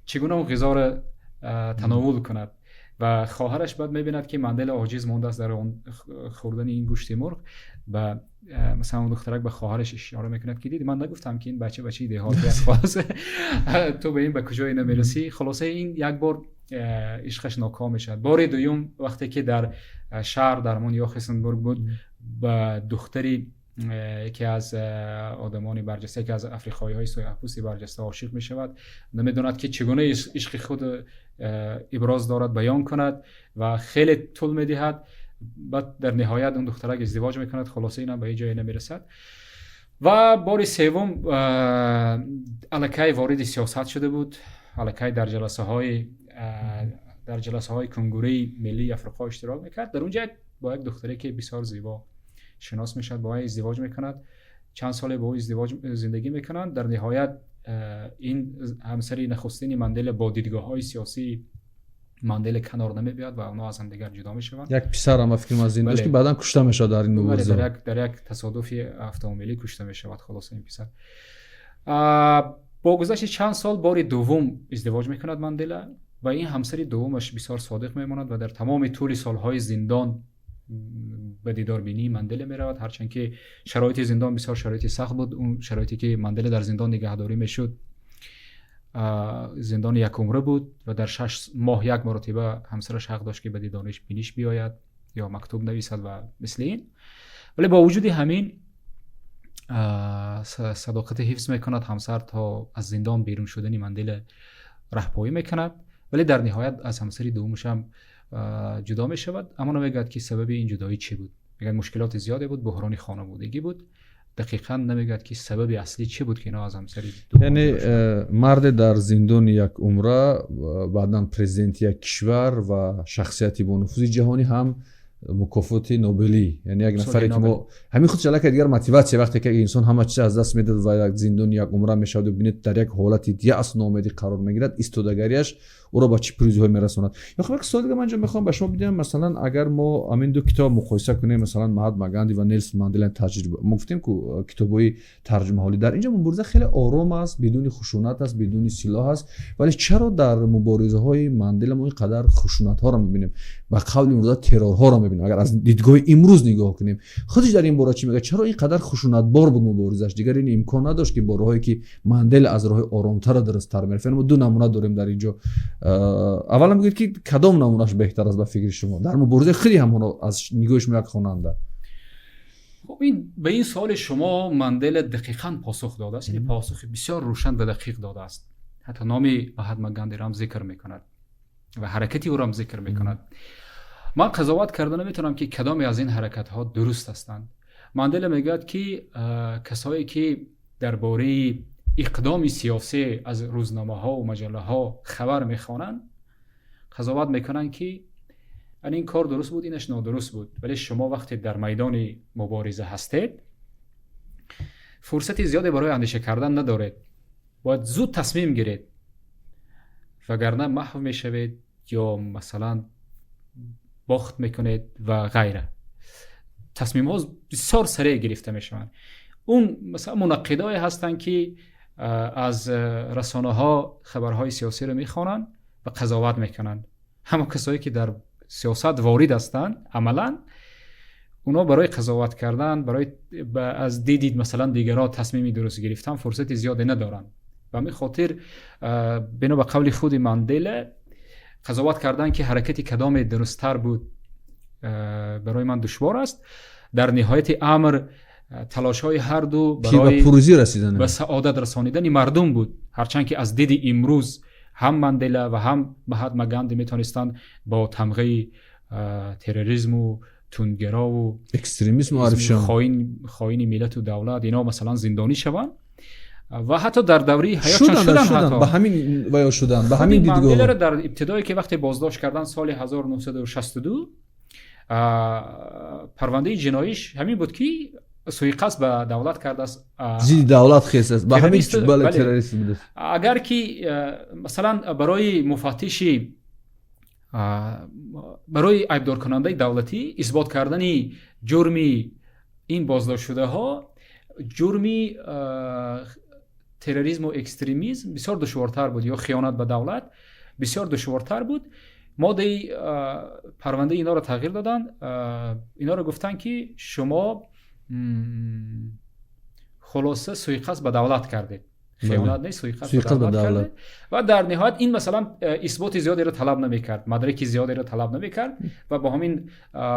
чӣ гуна он ғизоро тановул кунад. Ва хоҳараш баъд мебинад, ки Мандела оҷиз мондааст дар хӯрдани ин гӯшти мурғ. Ба, масалан, он духтарак ба хоҳараш ишора мекунад, ки диди, ман нагуфтам, ки ин бача бачаи деҳотӣ аст? Хулоса, ту ба ин ба куҷое намерасӣ. Хулоса, ин як бор ишқаш ноком мешавад. Бори дуюм, вақте ки дар шаҳр, дар ҳамон Йоханнесбург буд, ба духтари яке аз одамони барҷаста, яке аз африқоиҳои сӯяҳпӯсти барҷаста ошиқ мешавад. Намедонад, ки чӣ гуна ишқи худ иброз дорад, баён кунад ва хеле тӯл медиҳад. Баъд дар ниҳоят он духтарак издивоҷ мекунад. Хулоса, инам ба ҳеҷ ҷое намерасад. Ва бори севум аллакай вориди сиёсат шуда буд, аллакай дар ҷаласаҳои Конгурии миллии Африқо иштирок мекард. Дар он ҷа бо як духтаре, ки бисёр зебо, шинос мешавад, бо вай издивоҷ мекунад. Чанд соле бо ӯ издивоҷ зиндагӣ мекунанд. Дар ниҳоят ин ҳамсари нахустини Мандела бо дидгоҳҳои сиёсии Мандела канор намебиёд ва онҳо аз ҳамдигар ҷудо мешаванд. Як писарам, ба фикрам, аз ин дошт, ки баъдан кушта мешавад дар ин мубориза. Дар як тасодуфи автомобилӣ кушта мешавад. Хулоса, ин писар. Бо гузашти чанд сол бори дуввум издивоҷ мекунад Мандела ва ин ҳамсари дуввумаш бисёр содиқ мемонад ва дар тамоми тӯли солҳои зиндон ба дидорбинии Мандела меравад, ҳарчанд ки шароити зиндон бисёр шароити сахт буд. Он шароите, ки Мандела дар зиндон нигаҳдорӣ мешуд, зиндони якумра буд ва дар 6 моҳ як маротиба ҳамсараш ҳақ дошт, ки ба дидориш биниш биёяд ё мактуб нависад ва мисли ин. Вале бо вуҷуди ҳамин садоқати ҳифз мекунад ҳамсар, то аз зиндон берун шудани Мандела раҳпоӣ мекунад. Вале дар ниҳоят аз ҳамсари дуввумашам ҷудо мешавад, аммо намегӯяд, ки сабаби ин ҷудоӣ чӣ буд. Мегӯяд, мушкилоти зиёде буд, буҳрони хонаводагӣ буд. Дақиқан намегӯяд, ки сабаби аслӣ чӣ буд, ки инҳо аз ҳамсари Яъне марде дар зиндони як умра, баъдан президенти як кишвар ва шахсияти бонуфузи ҷаҳонӣ, ҳам мукофоти Нобелӣ, яъне як нафаре, ки мо ҳамин худш аллакай дигар мотиватсия. Вақте ки инсон ҳама чиз аз даст медиҳад ва як зиндони як умра мешавад, бинед, дар як ҳолати яъс, ноумедӣ қарор мегирад, истодагариаш ӯро ба чӣ пирӯзиҳо мерасонад. Ё хуб, як суол дига ман инҷо мехоҳам ба шумо бидиҳам. Масалан, агар мо ҳамин ду китоб муқоиса кунем, масалан, Маҳатма Ганди ва Нелсон Мандела, таҷриба, мо гуфтем ку китобҳои тарҷумаҳолӣ, дар инҷо мубориза хеле ором аст, бидуни хушунат аст, бидуни силоҳ аст. Вале чаро дар муборизаҳои Мандела мо ин қадар хушунатҳоро мебинем, ба қавли имрӯза террорҳоро мебинем, агар аз дидгоҳи имрӯз нигоҳ кунем? Худиш дар ин бора чӣ мегӯяд? Чаро ин қадар хушунатбор буд муборизаш? Дигар ин имкон надошт, ки бо роҳое, ки Мандела аз роҳи оромтара дурусттар мерафт? Мо ду намуна дорем дар ин ҷо. Аввалан бигӯед, ки кадом намунаш беҳтар аст ба фикри шумо дар муборизаи худи ҳамоно аз нигоҳи шумо, як хонанда? Хуб, ба ин суоли шумо Мандела дақиқан посух додааст, яъне посухи бисёр рӯшан ва дақиқ додааст. Ҳатто номи Маҳатма Гандиро зикр мекунад ва ҳаракати ӯро зикр мекунад. Ман қазоват карда наметавонам, ки кадоме аз ин ҳаракатҳо дуруст ҳастанд. Мандела мегӯяд, ки касое, ки дар бораи иқдоми сиёсӣ аз рӯзномаҳо ва маҷаллаҳо хабар мехонанд, қазоват мекунанд, ки ин кор дуруст буд, инаш нодуруст буд. Вале шумо вақте дар майдони мубориза ҳастед, фурсати зиёде барои андеша кардан надоред, бояд зуд тасмим гиред, вагарна маҳв мешавед ё масалан бохт мекунед ва ғайра. Тасмимҳо бисёр сареъ гирифта мешаванд. Он масалан мунаққидое ҳастанд, ки аз расонаҳо хабарҳои сиёсиро мехонанд ва қазоват мекунанд. Ҳама касое, ки дар сиёсат ворид ҳастанд амалан, онҳо барои қазоват кардан, барои аз диди масалан дигарон тасмими дуруст гирифтан фурсати зиёде надоранд. Ба ҳамин хотир, бино ба қавли худи Мандела, қазоват кардан, ки ҳаракати кадоме дурусттар буд, барои ман душвор аст. Дар ниҳояти амр талошҳои ҳарду барои ба саодат расонидани мардум буд, ҳарчанд ки аз диди имрӯз ҳам Мандела ва ҳам Маҳатма Ганди метавонистанд бо тамғаи терроризму тундгарову экстремизм муарриф шаванд, хоини миллату давлат, ино масалан зиндонӣ шаванд ва ҳатто дар давраи ҳаётшон шуданд. Ба ҳамин ваё шуданд, ба ҳамин дидгоҳ. Манделаро дар ибтидое, ки вақте боздошт карданд соли 1962, парвандаи ҷиноиш ҳамин буд, ки суиқасд ба давлат кардааст. Зидди давлат хест аст, ба ҳамин, бале, террорист будааст. Агар ки масалан барои муфаттиши, барои айбдоркунандаи давлатӣ исбот кардани ҷурми ин боздоштшудаҳо, ҷурми терроризму экстремизм, бисёр душвортар буд ё хиёнат ба давлат бисёр душвортар буд, моддаи парвандаи инҳоро тағйир доданд. Инҳоро гуфтанд, ки шумо хулоса суиқасд ба давлат кардед, хиёнат не, суиқасд ба давлат кардед. Ва дар ниҳоят ин масалан исботи зиёдеро талаб намекард, мадраки зиёдеро талаб намекард ва бо ҳамин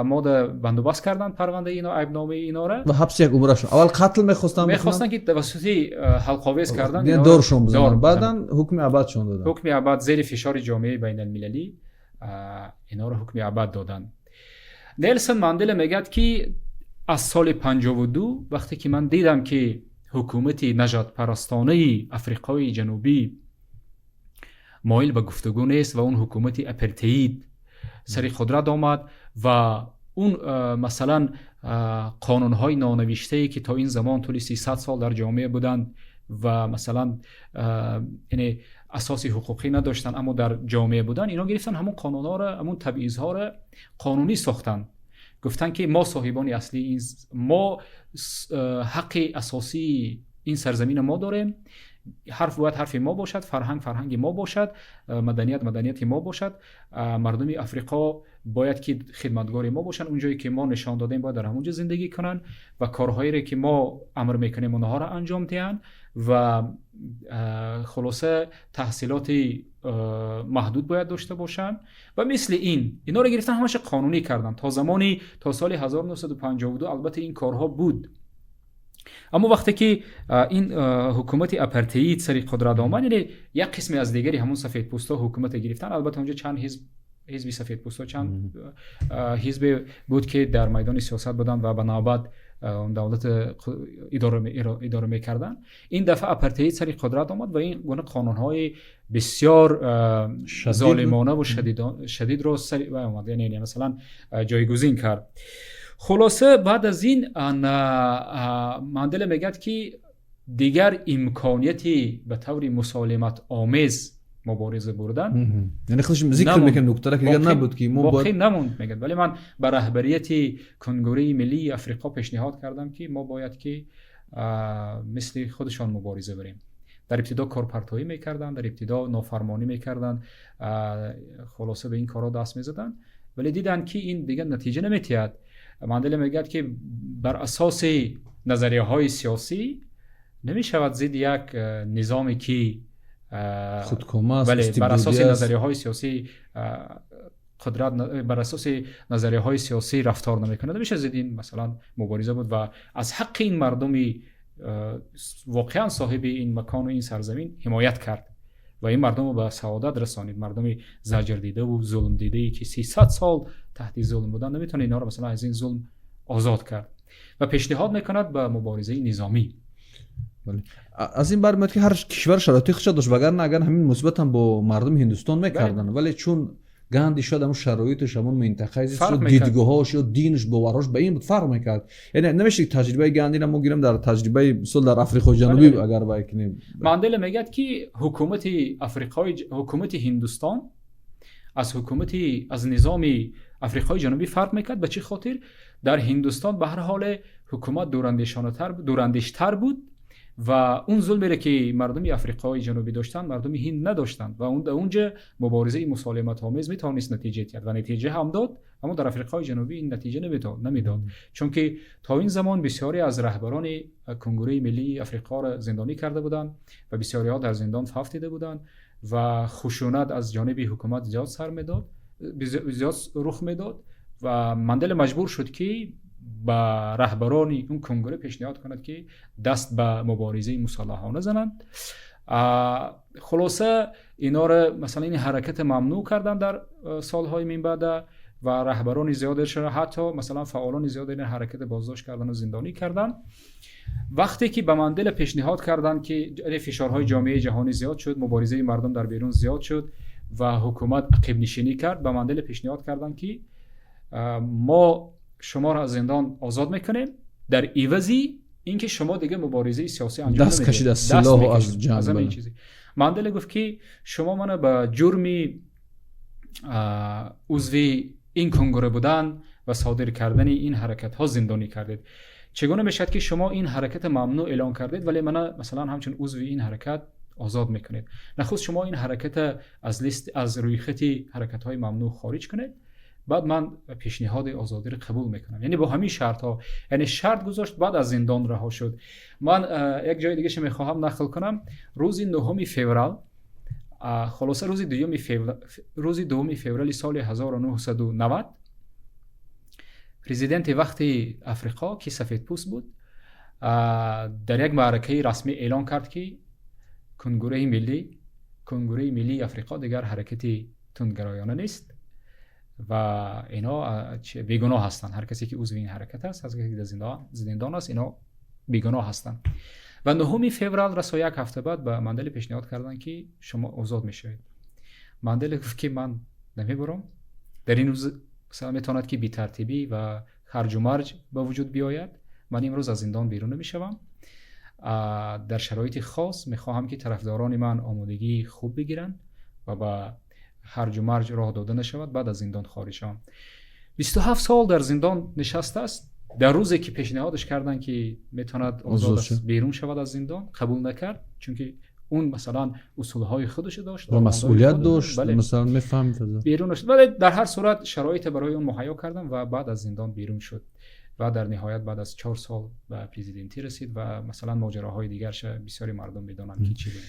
модда бандубаст карданд парвандаи ино, айбномаи инора. Ва ҳабси як умрашон. Аввал қатл мехостанд. Мехостанд, ки тавассути ҳалқовез кардан доршон бизананд, баъдан ҳукми абадшон доданд. Ҳукми абад, зери фишори ҷомеаи байналмилалӣ инҳоро ҳукми абад доданд. Нелсон Мандела мегӯяд, ки аз соли 52, вақте ки ман дидам, ки Ҳукумати нажодпарастонаи Африқои Ҷанубӣ моил ба гуфтугӯ нест ва он ҳукумати апартеид сари қудрат омад ва он, масалан, қонунҳои нонавиштае, ки то ин замон тӯли 300 сол дар ҷомеа буданд ва, масалан, яъне асоси ҳуқуқӣ надоштанд, аммо дар ҷомеа буданд, ино гирифтанд ҳамон қонунҳоро, ҳамон табъизҳоро қонунӣ сохтанд. Гуфтанд, ки мо соҳибони аслии ин, мо ҳаққи асосии ин сарзамина мо дорем, ҳарф бояд ҳарфи мо бошад, фарҳанг фарҳанги мо бошад, маданият маданияти мо бошад, мардуми Африқо бояд ки хидматгори мо бошанд, он ҷое ки мо нишон додем, бояд дар ҳамон ҷо зиндагӣ кунанд ва корҳоере ки мо амр мекунем, онҳоро анҷом диҳанд ва, хулоса, таҳсилоти маҳдуд бояд дошта бошанд ва мисли ин. Инҳоро гирифтан, ҳамаша қонунӣ карданд. То замони, то соли 1952, албатта, ин корҳо буд, аммо вақте ки ин ҳукумати апартеид сари қудрат омад, яъне як қисме аз дигари ҳамон сафедпӯстҳо ҳукумата гирифтан. Албатта, онҷо чанд ҳизб, ҳизби сафедпӯстҳо, чанд ҳизбе буд, ки дар майдони сиёсат буданд ва ба навбат давлат идора мекарданд. Ин дафъа апартеид сари қудрат омад ва ин гуна қонунҳои бисёр золимона ва шадидро сари омад, яъне, масалан, ҷойгузин кард. Хулоса, баъд аз ин Мандела мегӯяд, ки дигар имконияти ба таври мусолиматомез мубориза бурдан Яъне худаш зикр мекунад нуктара, ки дигар набуд, ки мо боқӣ намонд. Мегӯяд, вале ман ба раҳбарияти Конгурии Миллии Африқо пешниҳод кардам, ки мо бояд ки мисли худашон мубориза барем. Дар ибтидо корпартоӣ мекарданд, дар ибтидо нофармонӣ мекарданд, хулоса, ба ин корҳо даст мезаданд, вале диданд, ки ин дигар натиҷа наметиҳад. Мандела мегӯяд, ки бар асоси назарияҳои сиёсӣ намешавад зидди як низоме ки худкома аст, бале, бар асоси истибдодӣ аст. Назарияҳои сиёсӣ қудрат, бар асоси назарияҳои сиёсӣ рафтор намекунад, намешавад зидди ин, масалан, мубориза буд ва аз ҳаққи ин мардуми воқеан соҳиби ин макону ин сарзамин ҳимоят кард ва ин мардумро ба саодат расонид. Мардуми заҷрдидаву зулмдидае, ки 300 сол таҳти зулм буданд, наметавонад инҳоро, масалан, аз ин зулм озод кард ва пешниҳод мекунад ба муборизаи низомӣ. Аз ин бармеояд, ки ҳар кишвар шароити худша дошт, вагарна агар ҳамин муносибатам бо мардуми Ҳиндустон мекарданд, вале чун Ганди шояд ҳамун шароиташ, ҳамун минтақаи зист, Фарқ мекард. дидгоҳош ё динаш, боварҳош ба ин буд, фарқ мекард. Яъне намешавад, ки таҷрибаи Гандиро мо гирем дар таҷрибаи, мисол, дар Африқои Ҷанубӣ агар вай кунем. Мандела мегӯяд, ки ҳукумати Африқои, ҳукумати Ҳиндустон аз ҳукумати, аз низоми Африқои Ҷанубӣ фарқ мекард. Ба чӣ хотир? Дар Ҳиндустон ба ҳар ҳоле ҳукумат дурандешонатар, дурандештар буд ва он зулмере, ки мардуми Африқои Ҷанубӣ доштанд, мардуми Ҳинд надоштанд ва дар онҷа муборизаи мусолиматомез метавонист натиҷа диҳад ва натиҷа ҳам дод, аммо дар Африқои Ҷанубӣ ин натиҷа намедод, чунки то ин замон бисёре аз раҳбарони Конгурии Миллии Африқоро зиндонӣ карда буданд ва бисёриҳо дар зиндон фавтида буданд ва хушунат аз ҷониби ҳукумат зиёд сар медод, зиёд рух медод ва Мандела маҷбур шуд, ки ба раҳбарони он конгура пешниҳод кунад, ки даст ба муборизаи мусаллаҳона зананд. Хулоса, инора, масалан, ин ҳараката мамнӯъ карданд дар солҳои минбаъда ва раҳбарони зиёдешро, ҳатто, масалан, фаъолони зиёде ин ҳараката боздошт карданду зиндонӣ карданд. Вақте ки ба Мандела пешниҳод карданд, ки фишорҳои ҷомеаи ҷаҳонӣ зиёд шуд, муборизаи мардум дар берун зиёд шуд ва ҳукумат ақибнишинӣ кард, ба Мандела пешниҳод карданд, ки мо шуморо аз зиндон озод мекунем дар ивази ин ки шумо дигар муборизаи сиёсӣ анҷом даст кашид аз силоҳу аз ҷанг. Ҳамин чизе. Мандела гуфт, ки шумо мана ба ҷурми узви ин конгура будан ва содир кардани ин ҳаракатҳо зиндонӣ кардед. Чӣ гуна мешавад, ки шумо ин ҳараката мамнӯъ эълон кардед, вале мана, масалан, ҳамчун узви ин ҳаракат озод мекунед? Нахуст шумо ин ҳараката аз лист, аз рӯйхати ҳаракатҳои мамнӯъ хориҷ кунед, баъд ман пешниҳоди озодиро қабул мекунам. Яъне бо ҳамин шартҳо, яъне шарт гузошт, баъд аз зиндон раҳо шуд. Ман як ҷои дигаша мехоҳам нақл кунам. Рӯзи 9 феврал, хулоса, рӯзи 2 феврали соли 1990 президенти вақти Африқо, ки сафедпӯст буд, дар як маъракаи расмӣ эълон кард, ки Конгураи Миллии Африқо дигар ҳаракати тундгароёна нест ва инҳо бегуноҳ ҳастанд. Ҳар касе ки узви ин ҳаракат аст, ҳар касе ки дар зиндон аст, инҳо Бегуноҳ ҳастанд. Ва 9 феврал, расо як ҳафта баъд, ба Мандела пешниҳод карданд, ки шумо озод мешавед. Мандела гуфт, ки ман намебурам, дар ин рӯз метавонад, ки бетартибӣ ва ҳарҷу марҷ ба вуҷуд биёяд. Ман имрӯз аз зиндон берун намешавам. Дар шароити хос мехоҳам, ки тарафдорони ман омодагии хуб бигиранд ва ба ҳарҷу марҷ роҳ дода нашавад, баъд аз зиндон хориҷ шавам. 27 сол дар зиндон нишастааст. Дар рӯзе ки пешниҳодаш карданд, ки метавонад озод берун шавад аз зиндон, қабул накард, чунки он масалан усулҳои худашо дошт. Ва масъулият дошт, масалан, мефаҳмид. Берун шуд, вале дар ҳар сурат шароите барои он муҳайё кардам ва баъд аз зиндон берун шуд ва дар ниҳоят баъд аз 4 сол ба президентӣ расид. Ва масалан, моҷароҳои дигарша бисёри мардум медонанд, ки чӣ буд.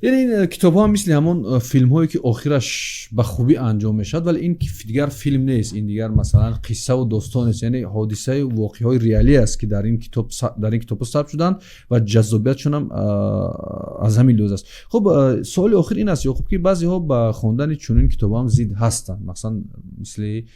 Яъне ин китобҳо мисли ҳамон филмҳое, ки охираш ба хубӣ анҷом мешавад, вале ин дигар филм нест, ин дигар масалан қиссаву достон нест, яъне ҳодисаю воқеаҳои реалӣ аст, ки дар ин китобҳо сабт шуданд ва ҷаззобиятшонам аз ҳамин лиҳоз аст. Хуб, суоли охир ин аст, Ёқуб, ки баъзеҳо ба хондани чунин китобҳоам зид ҳастанд, масалан, мисли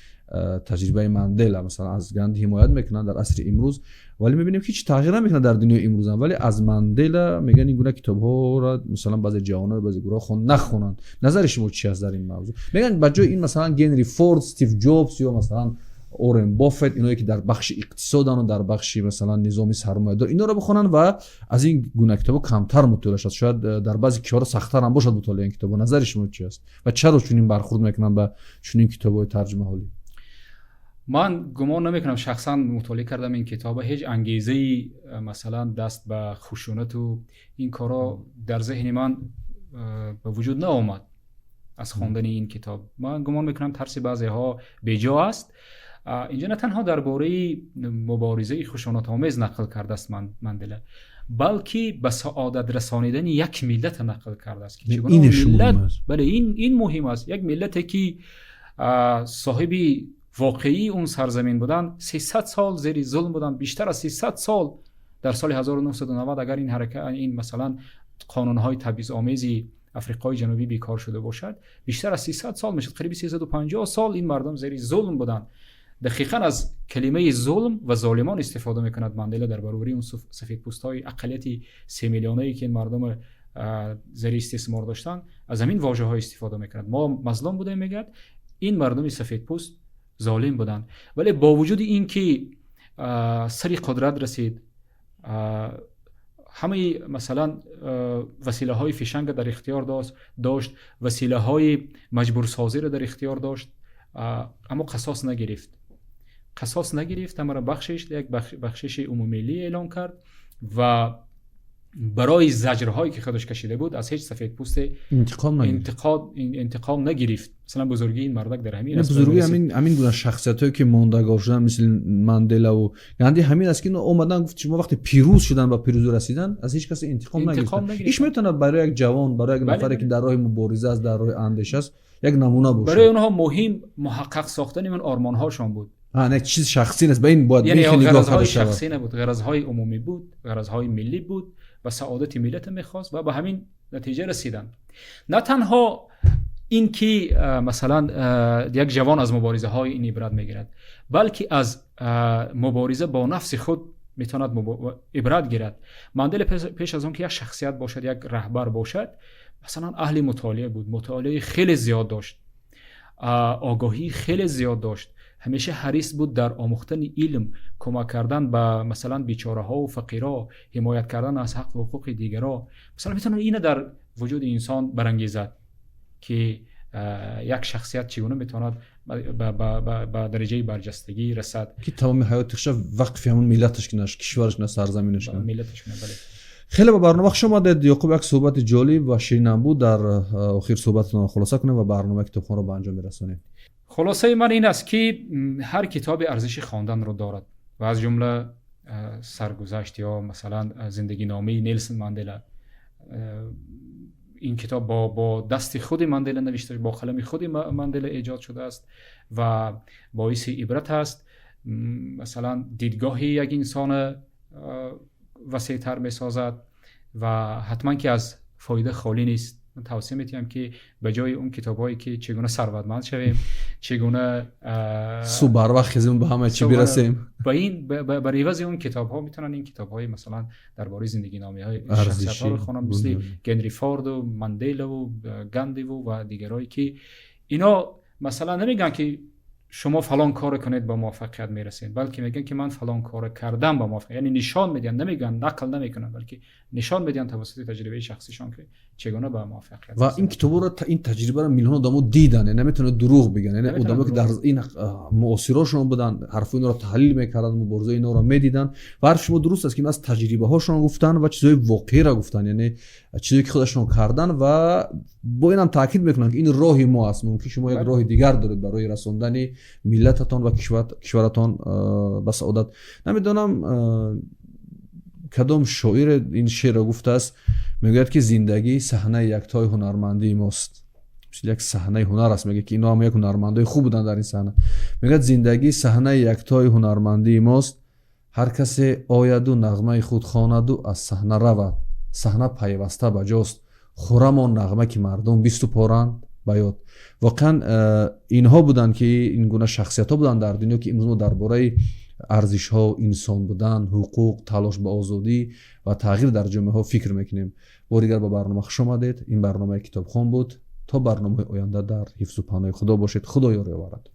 таҷрибаи Мандела, масалан, аз Ганди ҳимоят мекунанд дар асри имрӯз, вале мебинем, ки ҳеҷ тағйир намекунад дар дунёи имрӯзам. Вале аз Мандела мегӯянд, ин гуна китобҳоро масалан баъзе ҷавоно, баъзе гурӯҳ нахонанд. Назари шумо чи аст дар ин мавзӯъ? Мегӯянд, ба ҷои ин масалан Генри Форд, Стив Ҷобс ё масалан Уоррен Боффет, иное ки дар бахши иқтисодану дар бахши масалан низоми сармоядор, инора бихонанд ва аз ин гуна китобҳо камтар мутолиа шавад. Шояд дар баъзе кишварҳо сахттар ҳам бошад мутолиаи ин китобҳо. Назари шумо чи аст ва чаро чунин бархурд мекунанд ба чунин китобҳои тарҷумаҳолӣ? Ман гумон намекунам, шахсан мутолиа кардам ин китоба, ҳеҷ ангезаи масалан даст ба хушунату ин корҳо дар зеҳни ман ба вуҷуд наомад аз хондани ин китоб. Ман гумон мекунам, тарси баъзеҳо беҷо аст. Инҷо на танҳо дар бораи муборизаи хушунатомез нақл кардааст Мандела, балки ба саодат расонидани як миллата нақл кардааст, ки чӣ гуна миллат. Бале, ин муҳим аст. Як миллате, ки соҳиби воқеии он сарзамин буданд, 300 сол зери зулм буданд, бештар аз 300 сол. Дар соли 1990 агар ин ҳарака, ин масалан қонунҳои табъизомези Африқои Ҷанубӣ бекор шуда бошад, бештар аз 300 сол мешуд, қариби 350 сол ин мардум зери зулм буданд. Дақиқан аз калимаи зулм ва золимон истифода мекунад Мандела дар баробари он сафедпӯстҳои ақаллияти 3 миллионае, ки ин мардум зери истисмор доштанд, аз ҳамин вожаҳо истифода мекунад. Мо мазлум будем, мегӯяд, ин мардуми сафедпӯст золим буданд. Вале бо вуҷуди ин ки сари қудрат расид, ҳамаи масалан василаҳои фишанга дар ихтиёр дошт, василаҳои маҷбурсозиро дар ихтиёр дошт, аммо қасос нагирифт, қасос нагирифт, ҳамаро бахшиш, як бахшиши умумимиллӣ эълон кард ва барои заҷрҳое, ки худаш кашида буд, аз ҳеҷ сафедпӯсте интиқом нагирифт. Масалан, бузургии ин мардак дар ҳамин. Бузургии ҳамин гуна шахсиятҳое, ки мондагор шуданд, мисли Манделаву Ганди, ҳамин аст, ки омадан, гуфт шумо, вақте пирӯз шудан, ба пирӯзӣ расидан, аз ҳеҷ касе интиқом нагирифтанд. Иш метавонад барои як ҷавон, барои як нафаре, ки дар роҳи мубориза аст, дар роҳи андеша аст, як намуна бошад. Барои онҳо муҳим муҳаққақ сохтани он ормонҳошон буд. Не, чиз шахсӣ нест, ба ин бояд. Ғаразҳои шахсӣ набуд, ғаразҳои умумӣ буд, ғаразҳои миллӣ буд ва саодати миллата мехост ва ба ҳамин натиҷа расиданд. На танҳо ин ки масалан як ҷавон аз муборизаҳои ин ибрат мегирад, балки аз мубориза бо нафси худ метавонад ибрат гирад. Мандела пеш аз он ки як шахсият бошад, як раҳбар бошад, масалан, аҳли мутолиа буд, мутолиаи хеле зиёд дошт, огоҳии хеле зиёд дошт, ҳамеша ҳарис буд дар омӯхтани илм, кӯмак кардан ба масалан бечораҳову фақирҳо, ҳимоят кардан аз ҳаққу ҳуқуқи дигарҳо. Масалан, метавонад ина дар вуҷуди инсон барангезад, ки як шахсият чӣ гуна метавонад ба дараҷаи барҷастагӣ расад. Ки тамоми ҳаёти хуша вақфи ҳамон миллаташ кунад, кишвараш кунад, сарзаминаш кунад. Миллаташ кунад, бале. Хеле ба барнома хуш омадед, Ёқуб. Як суҳбати ҷолиб ва ширинам буд. Дар охир суҳбататонро хулоса кунем ва барномаи китобхонро ба анҷом мерасонем. Хулосаи ман ин аст, ки ҳар китобе арзиши хонданро дорад ва аз ҷумла саргузашт ё масалан зиндагиномаи Нелсон Мандела. Ин китоб бо дасти худи Мандела навишта, бо қалами худи Мандела эҷод шудааст ва боиси ибрат аст. Масалан, дидгоҳи як инсона васеътар месозад ва ҳатман ки аз фоида холӣ нест. Ман тавсия медиҳам, ки ба ҷои он китобҳое, ки чӣ гуна сарватманд шавем, чӣ гуна субҳ барвақт хезем, ба ҳама чӣ бирасем. Ба ин бар ивази он китобҳо метавонанд ин китобҳои, масалан, дар бораи зиндагиномаҳои шахсиятҳоро хонанд, мисли Генри Форду, Манделаву, Гандиву ва дигарое, ки ино, масалан, намегӯянд, ки шумо фалон корро кунед, ба муваффақият мерасед, балки мегӯянд, ки ман фалон корро кардам, ба муваффақият, яъне нишон медиҳанд, намегӯянд, нақл намекунанд, балки нишон медиҳанд тавассути таҷрибаи шахсишон, ки чӣ гуна ба муваффақият. Ва ин китобро, ин таҷрибаро миллион одамо дидан, яъне наметавонад дурӯғ бигӯянд, яъне одамо, ки дар ин муосирошон буданд, ҳарфои инро таҳлил мекарданд, муборизаи инҳоро медиданд. Ва ҳарфи шумо дуруст аст, ки аз таҷрибаҳошон гуфтанд ва чизҳои воқеиро гуфтанд, яъне чизое, ки худашон карданд, ва бо инам таъкид мекунанд, ки ин роҳи мо аст. Мумкин шумо як роҳи дигар доред барои расондани миллататон ва кишваратон ба саодат. Намедонам, кадом шоире ин шеърро гуфтааст, мегӯяд, ки зиндагӣ саҳнаи яктои ҳунармандии мост. Мисли як саҳнаи ҳунар аст. Мегӯяд, ки ино ҳам як ҳунармандои хуб буданд дар ин саҳна. Мегӯяд: зиндагӣ саҳнаи яктои ҳунармандии мост, ҳар касе ояду нағмаи худ хонаду аз саҳна равад, саҳна пайваста ба ҷост, хуррам он нағма, ки мардум бисупоранд ба ёд. Воқеан, инҳо буданд, ки ин гуна шахсиятҳо буданд дар дунё, ки имрӯз мо дар бораи арзишҳо, инсон будан, ҳуқуқ, талош ба озодӣ ва тағйир дар ҷомеаҳо фикр мекунем. Бори дигар ба барнома хуш омадед. Ин барномаи «Китобхон» буд. То барномаи оянда дар ҳифзу паноҳи Худо бошед. Худо ёр ёварад.